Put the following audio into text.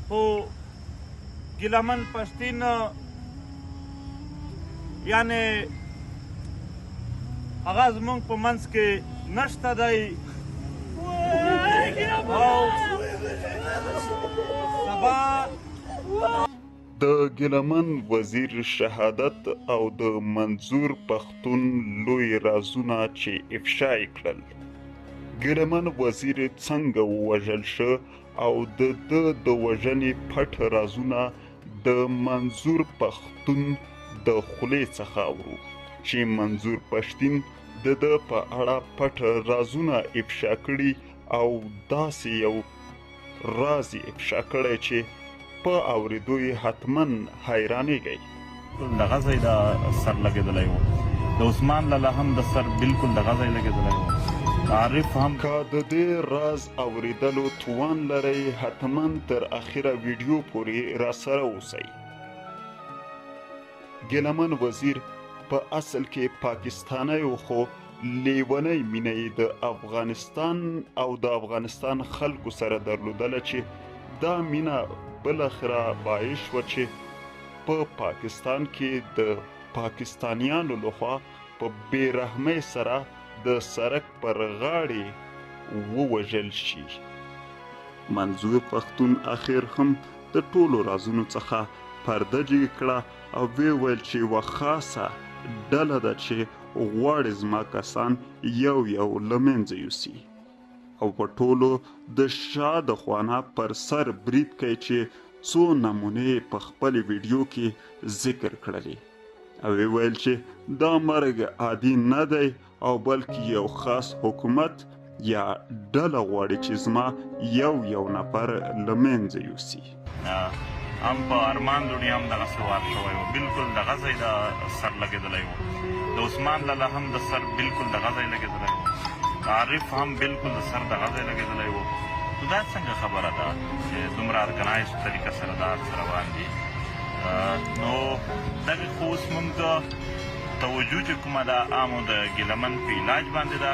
خو ګیلمن پښتین یعنی هغه زمونږ په منځ کې نشته دی او سبا د ګیلمن وزیر شهادت او د منظور پښتون لوی رازونه چې افشا یې کړل. ګیلمن وزیر څنګه ووژل شو او د ده د وژنې پټ رازونه د منظور پښتون د خولې څخه اورو چې منظور پښتین د ده په اړه پټ رازونه افشا کړي او داسې یو راز یې افشا کړی چې په اورېدو یې حتما حیرانېږئ. دغه ځای د سر لګېدلی و، د عثمان لالا هم د سر بالکل دغه ځای لګېدلی و، عارف هم. که د دې راز اورېدلو توان لرئ حتما تر اخره ویډیو پورې راسره اوسئ. ګیله من وزیر په اصل کې پاکستانی و خو لیونۍ مینه یې د افغانستان او د افغانستان خلکو سره درلودله چې دا مینه بالاخره باعث شوه چې په پاکستان کې د پاکستانیانو لخوا په بې رحمۍ سره د سرک پر غاړې ووژل شي. منظور پښتون اخر هم د ټولو رازونو څخه پرده جګه کړه او ویې ویل چې یوه خاصه ډله ده چې غواړي زما کسان یو یو له منځه یوسي او په ټولو د شا د خوانه پر سر برید کوي چې څو نمونې یې په خپلې ویډیو کې ذکر کړلې او ویې ویل چې دا مرګ عادي نه دی او بلکې یو خاص حکومت یا ډله غواړي چې زما یو یو نفر له منځه یوسي. هم په ارمان لوڼي هم دغسې وار شوی و بلکل دغه ځای د سر لګېدلی و د عثمان لالا هم د سر بلکل دغه ځای لګېدلی و عارف هم بلکل د سر دغه ځای لګېدلی و نو دا څنګه خبره ده چې دومره ارګنایز طریقه سره دا هر څه روان دي نو دغه خو اوس مونږ توجه چې کومه ده عامو د ګیله من په علاج باندې ده.